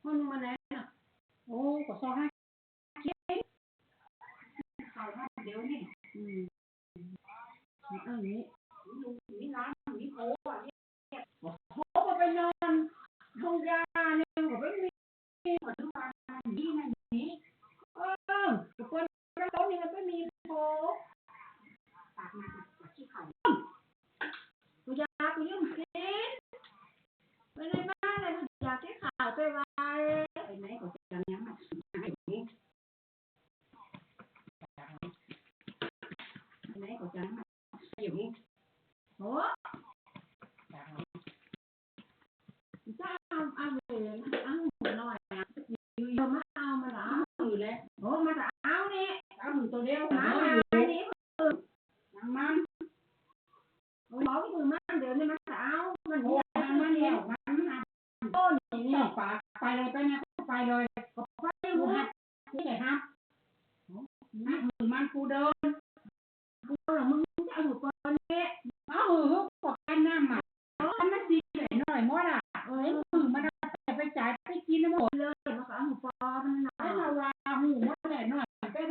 ໜຶ່ງມາແລ້ວນະ. ໂອ້ ກໍຊອກຫາກິນ ເຂົ້າທາງດຽວນີ້. ອືມ ອັນນີ້ ມີນ້ຳ ມີໂຄ ອັນນີ້ ໂອ້ ກໍໄປນອນຫ້ອງຢາແລ້ວ ກໍໄປມີ ປັດຈຸບັນນີ້ ເອີ ກໍເພິ່ນ ໂຕນີ້ມັນໄປມີໂຄ ປາກມັນຊິເຂົ້າ ກູຢາກກູຢືມກິນ ໄປໄດ້ມາແລ້ວ ກູຢາກກິນເຂົ້າແຕ່ວ່າ ໄປໄໝກໍຈະຍັງມາ ໄໝກໍຈະມາ ໂອ້ ຈະເອົາ ເອົາເລີຍ ເອົາໜ້ອຍ ມາເອົາ ມາເອົາ ເອົາແຫຼະ ໂອ້ ມາເອົານີ້ ເອົາໂຕດຽວ ມາ ມານີ້ ນາງມັນ ໂອ້ຍ ເອົາຄືມັນ ດຽວນີ້ມັນຈະເອົາ ມັນ ໂອ້ຍ ມັນແລ້ວ ມັນ ໂອ້ຍ ນີ້ ເຈົ້າປາກ ໄປເລີຍ ໄປນະ ໄປເລີຍ ກໍໄປ ຜູ້ຮັບ ຜູ້ໄດ້ຮັບ ຮັບມືມັນຜູ້ເດີນ ເອົາລະ ມຶງຈະເອົາຢູ່ກ່ອນແຫຼະ ເອົາ ກໍແກ່ນຳ ມັນຊິໄດ້ໜ້ອຍໝົດລະ ເອີ ມັນໄປຈ່າຍໄປກິນນຳໝົດເລີຍ ມັນກໍເອົາຢູ່ກ່ອນນະ ແຕ່ວ່າຮູ້ໝົດແຫຼະ ໜ້ອຍ ແຕ່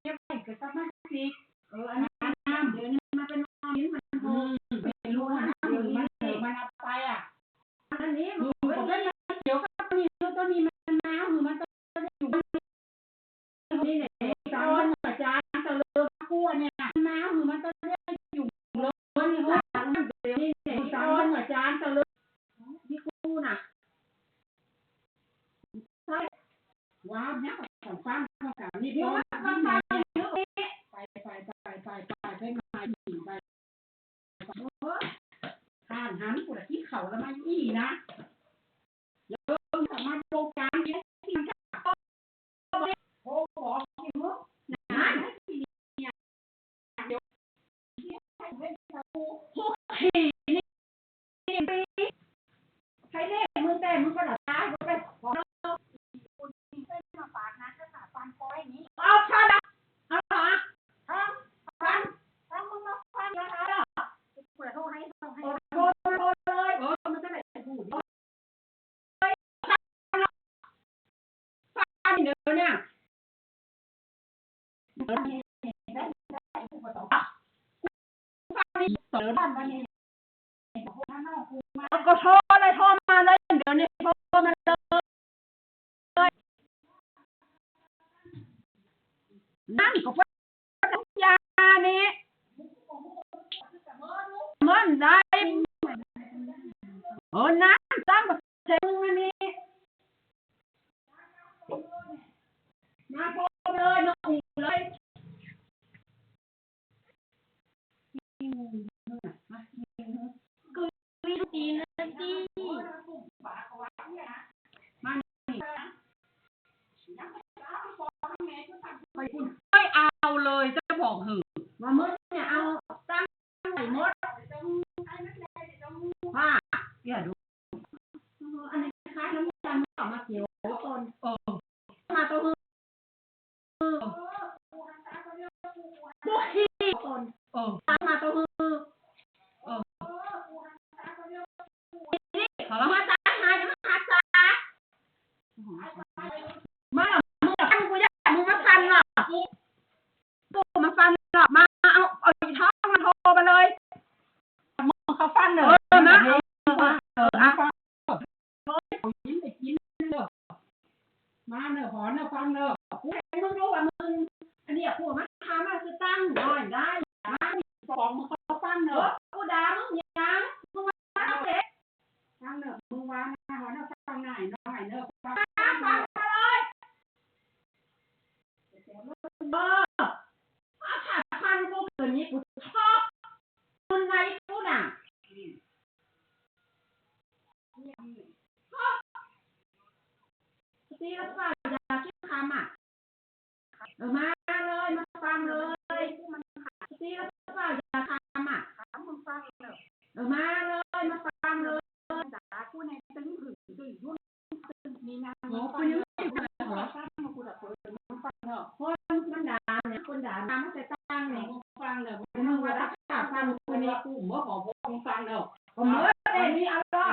ເກັບໄວ້ກັບສະມາຊິກ ເອີ ອັນນັ້ນ ດຽວນີ້ມັນເປັນ ອືມ ເປັນລູກ ມັນເອົາໄປອະ ອັນນີ້ ເອີ ມັນບໍ່ໄດ້ມາກ່ຽວກັບຕົວນີ້ ຕົວນີ້ມັນມາ ຄືມັນຕ້ອງໄດ້ຢູ່ ນີ້ແຫຼະ ສານອາຈານຕະເລີກວນນີ້ນະ ມາ ຄືມັນຕ້ອງໄດ້ຢູ່ເລີຍ ນີ້ແຫຼະ ສານອາຈານຕະເລີກ ມີຄູນະ ວ່າແນວຂອງຟັງຂອງການນີ້ ເອີ ຟັງ ຟັງ ຟັງ ໄປ ໄປ ໄປ ໄປ ໄປ ໄປ ໄປ ໄປ ໂອ້ຍ ທ່ານຫັ້ນ ຜູ້ໃດກິນເຂົ້າລະມາອີ່ນະ ເລີ່ມສາມາດໂຄງການ ໂອ້ ບອກຢູ່ນະ ໂອເຄ ນີ້ ໃຫ້ເລກມຶງແຕ່ມຶງກໍລະຕາຍບໍ່ໄດ້ ເອົາຊະລະ ເອົາຊະ ຟັງ ຟັງ ຟັງ ມຶງມາຟັງນະ ເອີ ໂທ ໂທ ໂທເລີຍ ເອີ ມັນຈະໄດ້ຮູ້ ກໍໂທເລີຍ ໂທມາເລີຍ ດຽວນີ້ໂທມາເລີຍ ນັ້ນກໍ ຢານີ້ ມັນໄດ້ ເອີ ນັ້ນ ຕັ້ງປະເທດມຶງອັນນີ້ ມາໂພມເລີຍ ມາອຸເລີຍ ຄືວິທີນັ້ນຕິ ມັນ ໄປພຸ້ນ ເອີຍ ເອົາເລີຍ ຈະບອກເຮີ ວ່າມື້ນີ້ເອົາຕັ້ງໄວ້ໝົດ ວ່າ ເອີ ອັນນີ້ຄ້າຍນ້ຳຕານເຂົ້າມາກ່ຽວກ່ອນ ເອີ ມາໂຕເຮີ ເອີ ບໍ່ຄິດກ່ອນ ເອີ ມາໂຕເຮີ ເອີ ມາຕາຫາ ມາຫາສາ ມາລະ ມຶງລະຟັນກູຢ່າ ມຶງມາຟັນລະ ກູມາຟັນລະ ມາເອົາ ເອົາອີທອງມາໂທມາເລີຍ ມຶງເຂົ້າຟັນເດີ ເອີ ມາ ເອີ ເອີ ເອົາ ເອີ ເອົາ ກິນໄປກິນເດີ ມາເດີ ຫອນເດີ ຟັງເດີ ກູໃຫ້ມຶງຮູ້ວ່າມຶງ ອັນນີ້ກູມາຖາມມາຄືຕັ້ງໜ້ອຍໄດ້ ມາ ສອງ ມຶງເຂົ້າຟັງເດີ ກູດ່າມຶງຫຍັງ ມຶງວ່າເດັກ ຟັງເດີ ມຶງວ່າມາຫອນເດີ ຟັງໜ້ອຍໜ້ອຍເດີ ຟັງ ມາຟັງມາເລີຍ ເອີ ຖ້າພັນກູເກີນນີ້ກູຊອກ ມັນໄວກູນະ ສະຕິລະຟ້າ ຢາກິນຄຳອະ ເອີ ມາເລີຍ ມາຟັງເລີຍ ສະຕິລະຟ້າ ຢາຄຳອະ ເອີ ມາເລີຍ ມາຟັງເລີຍ ດາກູໃນຕຶງຫຶງດຶງ ໂອ້ ເພິ່ນຍັງຊິເປີດເນາະ ເພິ່ນມັນດານະ ຄົນດານະ ມາແຕ່ຕ່າງນີ້ ຟັງເດີ ເພິ່ນວ່າຖ້າຟັງຄົນນີ້ກຸ້ມບໍ່ຂໍຟັງເດີ ເອີ ເມີແຕ່ນີ້ ເອົາລະ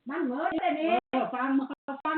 ມັນເມີແຕ່ນີ້ ເອີ ຟັງ ມາຟັງ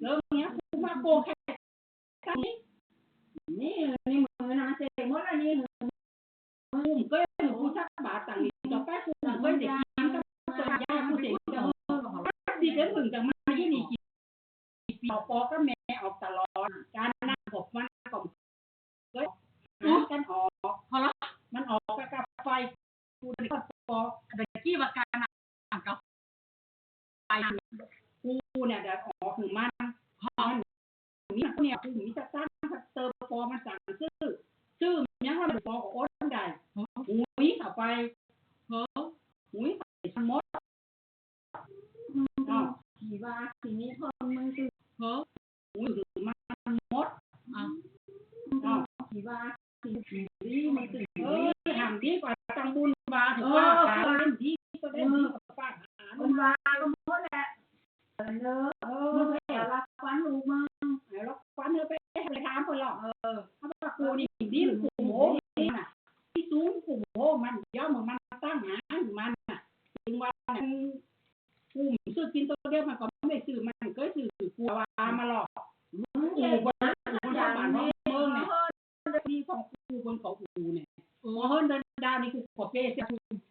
ເລີ່ມເນຍ ຄູມາໂກແຄ່ ນີ້ ນີ້ ໃນມືນະ ມັນເສຍໝົດລະນີ້ ກຸມເກີຍ ກູຊັກບາດຕັງນີ້ ຕໍ່ໄປກູເກີຍໄດ້ກິນກັບຕົວຢາ ກູເສຍກັບ ຊິເປັນເພິ່ງຈັງມາຢູ່ນີ້ ປອກກັບແມ່ອອກຕະຫຼອດ ການນຳກອບມັນກໍເກີຍ ຫາກັນອອກ ມັນອອກໄປກັບໄຟ ກູໄດ້ປອກ ຕະກີ້ວ່າການນຳກັບໄຟ ກູນີ້ໄດ້ອອກໃຫ້ມັນ ມັນ ມີຜູ້ນີ້ ມີສະຕາງ ເຕີບພໍມັນສັ່ງຊື້ ຊື້ຫຍັງລະບໍ່ພໍກໍອົດໄດ້ ຫຸຍເຂົ້າໄປ ຫຸຍເຂົ້າໄປໝົດ ອືມ ທີ່ວ່າຊິມີຄົນມຶງຊື້ ຫຸຍມາໝົດ ອາ ທີ່ວ່າ ດີ ມັນຖືກດີ ເອີ ຫ້າມດີກວ່າຕັ້ງບຸນວ່າ ເອີ ຖືກວ່າ ເອີ ເປັນດີກໍໄດ້ ເອີ ດີກໍປາດຫາ ເພິ່ນວ່າກໍໝົດແຫຼະ ເອີ ເອີ ເອີ ລັກຟັນລູກມຶງ ລັກຟັນ ເອີ ໄປ ໄປຖາມເພິ່ນລະ ເອີ ເຮົາວ່າກູນີ້ດິນກຸມໂຮງມັນນະ ທີ່ສູງກຸມໂຮງມັນ ຢ່າເອົາມັນຕັ້ງຫາມັນນະ ເຖິງວ່າ ກູຊື້ກິນໂຕດຽວ ມັນກໍບໍ່ໄດ້ຊື້ ມັນເຄີຍຊື້ ກູວ່າມາຫຼອກ ກູບໍ່ ກູບໍ່ ບ້ານເມືອງນີ້ ທີ່ຂອງກູເບິ່ງເຂົາອູແນ່ ເອີ ເຮີນເດີນດາວນີ້ ກູກໍເປໃສ່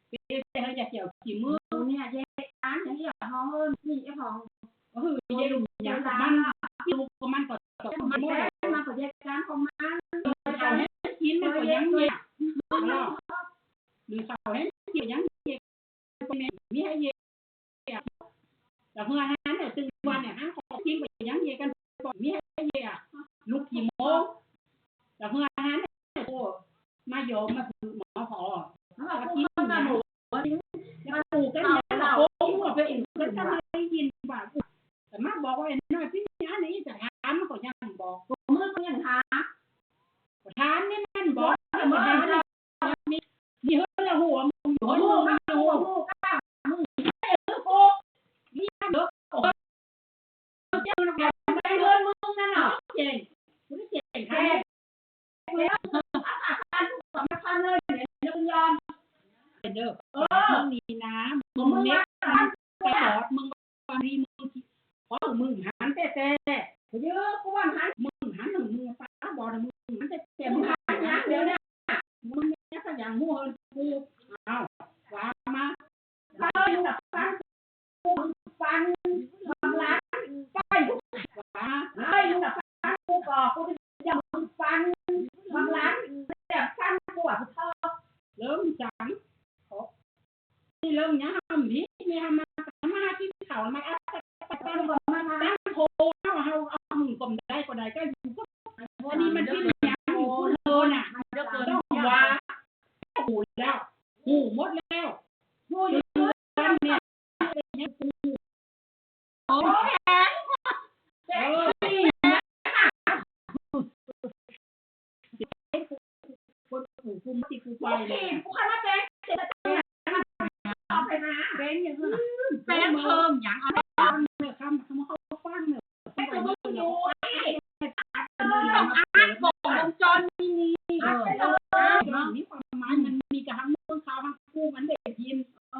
ເປໃສ່ເຮີນ ຢ່າແກ້ວຂີ້ມືນີ້ ແຍກອັນນີ້ ເຮີນນີ້ ເຈົ້າຂອງ ເຮີຍ ເຢຫຍັງມັນ ຢູ່ກັບມັນກໍ ມັນກໍແຍກການຂອງມັນ ເຂົາໃຫ້ກິນ ມັນກໍຍັງແຍກ ຫຼືເຂົາໃຫ້ກິນຍັງແຍກ ມີໃຫ້ແຍກ ແລ້ວເຮືອນຫັ້ນ ແລ້ວຕື່ມວັນນີ້ ຫາຂອງກິນໄປຍັງເຢກັນ ບໍ່ມີໃຫ້ເຢ ລູກຂີ້ໂມ ແລ້ວເຮືອນຫັ້ນ ໂອ້ ມາຢອມມາຖືໝໍພໍ ມາກິນມາໝູ ມາປູກັນ ໂອ້ ມາໄປອີກ ເພິ່ນກໍໄດ້ຍິນວ່າ ແຕ່ມາບອກວ່າ ໄອ້ນ້ອຍ ເປັນຫຍັງນີ້ ຈະຖາມ ມັນກໍຍັງບອກ ມື້ກໍຍັງຖາມ ຖາມນີ້ ມັນບອກ ມາຖາມ ມີເຮີນລະຫົວ ມີເຮີນລະຫົວ ມີເຮີນ ເຮີນມຶງນັ້ນນະ ເກັ່ງ ເກັ່ງແທ້ ເປັນເດີ ເອີ ມຶງນີ້ນະ ມຶງເມັດ ມຶງຕາບອດ ມຶງ ພໍມຶງຫັນແທ້ໆ ເອີ ກູວ່າຫັນ ມຶງຫັນ ມຶງຕາບອດ ມຶງຫັນແທ້ໆ ມຶງຫັນຫຍັງດຽວນີ້ ມຶງແມ່ນຫຍັງ ຫູເຫີນກູ ເອົາ ວ່າມາ ເອີ ມຶງຟັງ ກູຟັງ ບັກຫຼານ ໄປ ວ່າ ເອີ ມຶງຟັງກູກໍ ກູຈະມຶງຟັງ ບັກຫຼານ ແບບຟັງກູວ່າ ເລີ່ມຈັງ ນີ້ເລີ່ມຍາມນີ້ ຍາມມາ ມາຫາກິນເຂົ້າ ມາອັດຕະປັດຕັງ ມາຕັ້ງໂທ ເຮົາ ເຮົາ ເຮົາ ເຮົາ ກໍໄດ້ ກໍໄດ້ ກໍຢູ່ກັບ ອັນນີ້ມັນເປັນຫຍັງຢູ່ພຸ້ນເລີນນະ ຕ້ອງວ່າ ຮູ້ແລ້ວ ຮູ້ໝົດແລ້ວ ຮູ້ຢູ່ເຮືອນນີ້ ເປັນຫຍັງກູ ໂອ້ຍ ແປງ ເອີ ແປງ ຄົນປູກ ຜູ້ມາຕິດຜູ້ໄປ ຜູ້ຂ້າມາແປງ ເປັນຫຍັງ ແປງເພີ່ມຫຍັງ ເອົາແປງ ເອົາຄຳ ເອົາຄຳເຂົ້າຟັງ ເອີ ຕ້ອງອ່ານ ກົງວົງຈອນມີ ມີ ເອີ ມີຄວາມໝາຍ ມັນມີກະຫັງເມືອງຂາວ ຫັງຄູ ມັນໄດ້ຍິນ ອໍ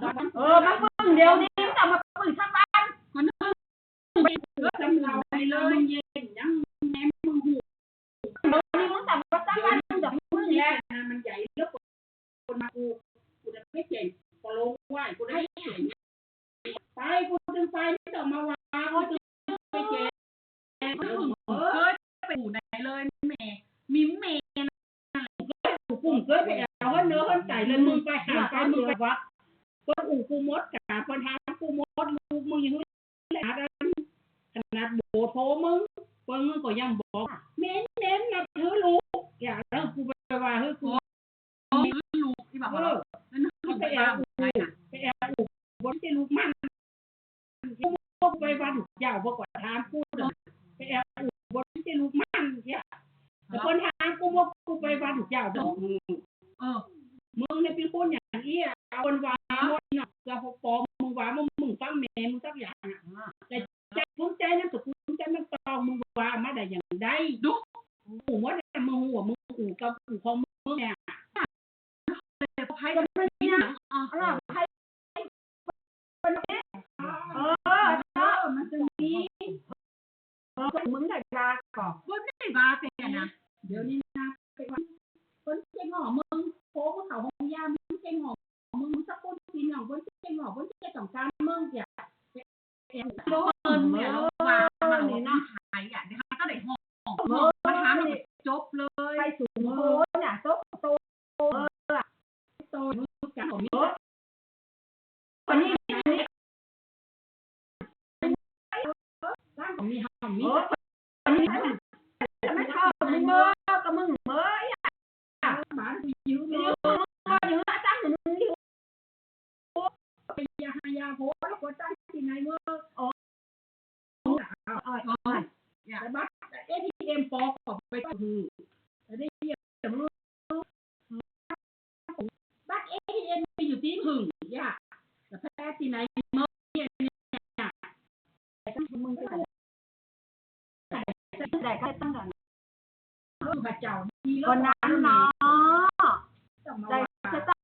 ເອີ ມາປຶ້ງດຽວນີ້ ເຈົ້າມາປຶ້ງທັງວັນ ມັນເອີ ສຳເຮົາໃນເລີຍ ເຢັນຍັງແນມມຶງຮູ້ ດຽວນີ້ມຶງກໍບໍ່ສັກວັນ ດຽວນີ້ມັນຢາກມຶງແລ້ວ ມັນໃຫຍ່ເຫຼືອ ຄົນມາກູ ກູໄດ້ໄປແຈ້ງ ກໍລົງໄວ້ ກູໄດ້ໄປແຈ້ງ ໄປ ກູຈຶ່ງໄປ ເຈົ້າມາວ່າ ກູຈຶ່ງໄປແຈ້ງ ເອີ ເກີດໄປຢູ່ໃນເລີຍແມ່ ມີແມ່ ກູເກີດໄປແອວເຮືອນເນີເຮືອນໃຈເລີຍ ມຶງໄປຫາໄປ ມຶງໄປວັດ ເພິ່ນອູ້ກູໝົດກາ ເພິ່ນຖາມກູໝົດ ລູກມຶງຢູ່ ຂະໜາດ ຂະໜາດໂບໂທມຶງ ເບິ່ງ ມຶງກໍຍັງບອກ ແມ່ນໆ ນັບຖືລູກ ຢ່າເດີ ກູໄປວ່າ ເຮີ ກູ ລູກອີ່ບໍ່ ເອີ ມັນໄປແອບອູ ໄປແອບອູ ບໍ່ໄດ້ລູກມັນ ກູບໍ່ໄປວັດເຈົ້າ ບໍ່ກໍຖາມກູ ໄປແອບອູ ບໍ່ໄດ້ລູກມັນ ຢ່າ ແຕ່ເພິ່ນຖາມກູວ່າ ກູໄປວັດເຈົ້າບໍ່ ເອີ ມຶງນີ້ເປັນຄົນຫຍັງອີ່ ເພິ່ນວ່າໝົດເນາະ ເຈົ້າພໍ່ປອມ ມຶງວ່າ ມຶງ ມຶງຟັງແມ່ມຶງຈັກຢ່າງ ແຕ່ຈັກ ພູມໃຈນາມສະກຸນ ໃຈນາມຕອງ ມຶງວ່າມາໄດ້ຫຍັງໃດ ຮູ້ໝົດ ມຶງຮູ້ວ່າມຶງອູ້ກັບອູ້ຂອງມຶງແນ່ ໃຜ ເອີ ເອີ ມັນຈະມີ ເອີ ມຶງໄດ້ວ່າກໍ ບໍ່ໄດ້ວ່າແຕ່ນະ ດຽວນີ້ນະ ເພິ່ນເຈັບງໍ້ມຶງ ໂພ ມຶງເຂົ້າໂຮງຢາ ມຶງເຈັບງໍ້ມຶງ ສະກຸນພີ່ນ້ອງ ເພິ່ນເຈັບງໍ້ ເພິ່ນຈະຕ້ອງການມຶງ ຢ່າ ໂດນແລ້ວວ່າມາເນາະ ໄທອະ ເຮົາກໍໄດ້ຮ້ອງ ມາຖາມແລ້ວກໍຈົບເລີຍ ໄປສູງໂພນະ ໂຕ ໂຕ ເອີ ໂຕ ການ ອັນນີ້ ອັນນີ້ ອັນນີ້ ອັນນີ້ ເອີ ອັນນີ້ ມັນເຂົ້າ ມຶງເມີ ກໍມຶງເມີ ບາດຢູ່ ຢູ່ ຢູ່ ຕັ້ງຢູ່ ໄປຢາຫາຢາໂພ ແລ້ວກໍຕັ້ງທີ່ໃນເມີ ອໍ ແຕ່ບັດເອທີເອັມປອກກໍໄປຖືກ ໄດ້ຢຽບເມືອ ບັດເອທີເອັມມີຢູ່ຕີນຫຶງ ຢ່າ ແລ້ວແພ້ທີ່ໃນເມືອ ໄດ້ກໍຕັ້ງ ເອີ ພະເຈົ້າດີແລ້ວ ກໍນັ້ນເນາະ ໄດ້ສະຕາ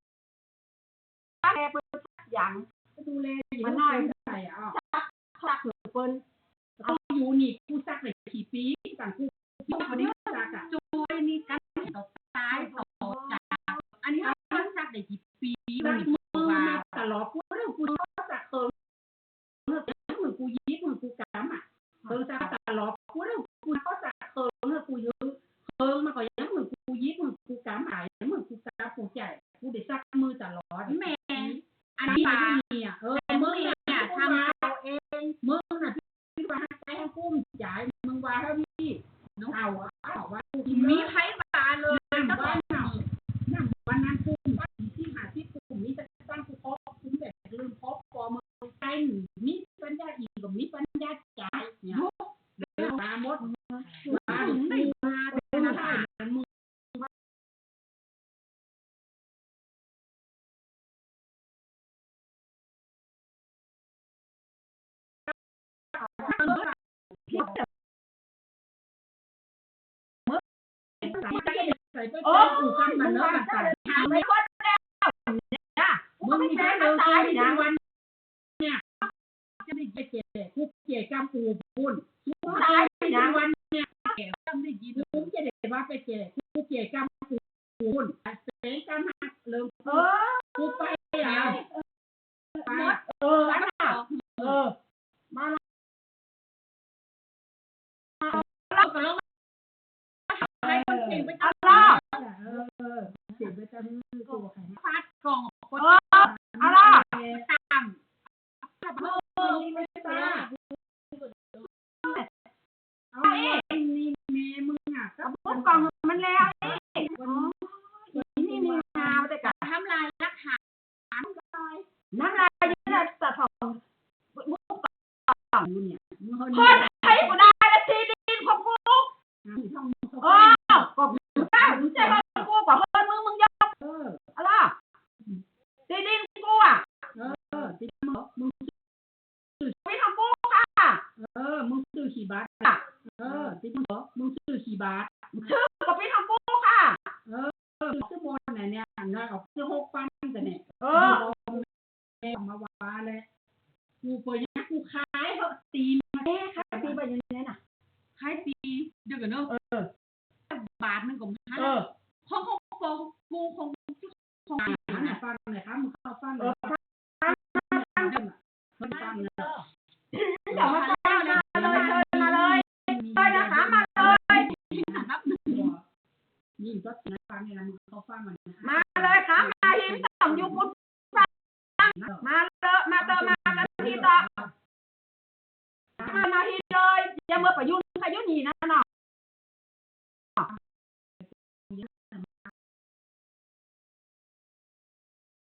ແຕ່ເພິ່ນສັກຢາງ ດູແລຢູ່ ມັນໜ້ອຍ ສັກ ສັກໃຫ້ເພິ່ນ ເອົາຢູ່ນີ້ ກູສັກໄດ້ສີ່ປີ ຕັ້ງກູ ກູບໍ່ໄດ້ສັກອະ ຈອຍນີ້ກັນຕໍ່ຕາຍຕໍ່ຈາກ ອັນນີ້ເຮົາສັກໄດ້ ປີ ສັກມືມາຕະຫຼອດ ກູເລີຍ ກູສັກເຄິ່ງ ເມື່ອກູຍິບ ເມື່ອກູກຳອະ ເພິ່ນສັກຕະຫຼອດ ກູເລີຍ ກູເອົາສັກເຄິ່ງ ເມື່ອກູຍື ເຄິ່ງມັນກໍຍັງ ເມື່ອກູຍິບ ເມື່ອກູກຳ ອາຍ ເມື່ອກູກຳ ກູໃຈ ກູໄດ້ສັກມືຕະຫຼອດ ແມ່ນ ອັນນີ້ວ່າ ເອີ ມຶງນະ ທຳເອົາເອງ ມຶງນະ ຄິດວ່າຮັກໃຈ ເຮົາພູມໃຈ ມຶງວ່າເຮົາມີ ເຮົາ ເຮົາວ່າ ມີໃຜວ່າເລີຍ ນ້ຳ ນ້ຳ ວັນນັ້ນກຸ້ມ ສີ່ສິບ ຫ້າສິບກຸ້ມ ມີແຕ່ຕັ້ງຜູ້ຄອບຄຸມ ແຕ່ລືມຄອບຄົວ ເມືອງໄທ ມີປັນຍາອີກ ກໍມີປັນຍາຈ່າຍ ເນາະ ເດີ ມາໝົດ ມາ ມາ ມາ ໂອ້ ມັນວ່າເຈົ້າໄປຄົນແລ້ວ ເນຍ ມຶງໄປແກ່ຕາຍນະ ຈະໄດ້ແກ່ ຜູ້ແກ່ກຳປູພຸ້ນ ສຸດທ້າຍນະ ວັນເນຍ ແກ່ກຳໄດ້ຍິນ ມຶງຈະໄດ້ວ່າໄປແກ່ ຜູ້ແກ່ກຳປູພຸ້ນ ແສງກຳຮັກເລີ່ມ ເອີ ຜູ້ໄປ ເອີ ເອີ ມາລະ ເອີ ມາລະ ເອົາລະ ໃຫ້ຄົນເກັ່ງໄປຕາມລາວ ເອີ ເກັ່ງໄປຕາມ ຟາດກອງຄົນ ເອີ ເອົາລະ ຕາມ ເອີ ເອົາອີກ ນີ້ແມ່ມຶງອະ ກະບຸກກອງໃຫ້ມັນແລ້ວນີ້ ອີນີ້ມີງາມແຕ່ກະທຳລາຍຫຼັກຖານ ນ້ຳລາຍຢູ່ໃນສະຖອງ ບຸກກອງຢູ່ນີ້ ຄົນໃຜບໍ່ໄດ້ລະທີ່ດິນຂອງກູ ເອີ ກໍກູເຈົ້າ ມຶງຈະເອີ້ນກູ ກໍເອີ້ນມຶງ ມຶງຢອກ ເອີ ອະລະ ທີ່ດິນກູອະ ເອີ ທີ່ດິນມຶງ ມຶງ ຊື້ ເປັນຂອງກູຄ່ະ ເອີ ມຶງຊື້ຂີ້ບາດ ເອີ ຕິດມຶງບໍ ມຶງຊື້ຂີ້ບາດ ຊື້ກໍເປັນຂອງກູຄ່ະ ເອີ ຊື້ບໍ່ແນ່ ອັນນັ້ນອອກຊື້ຫົກພັນ ກະແນ່ ເອີ ແມ່ ວ່າແຫຼະ ກູບໍ່ຍັງ ກູຂາຍເພາະຕີມາ ເອ ຂາຍຕີໄປຢູ່ໃນນັ້ນນະ ຂາຍຕີ ດຽວກັນເດີ ເອີ ບາດໜຶ່ງກໍພັນ ເອີ ຂອງ ຂອງ ຂອງ ຂອງ ຂອງ ຂອງ ຟັງແດ່ ເອີ ຟັງ ຟັງ ຟັງ ຟັງ ເອີ ຟັງ ຟັງ ຟັງ ເອີ ດຽວມາຟັງ ມາເລີຍ ເຊີນມາເລີຍ ເຊີນນະຄະ ມາເລີຍ ມາເລີຍຄະ ມາຮີມ ຕ້ອງຢູ່ພຸ້ນ ມາເລີຍ ມາເຕີມາກັນທີ່ຕໍ່ ມາ ມາທີ່ເລີຍ ຢ່າເມືອໄປຢູ່ ໃຜຢູ່ນີ້ນະເນາະ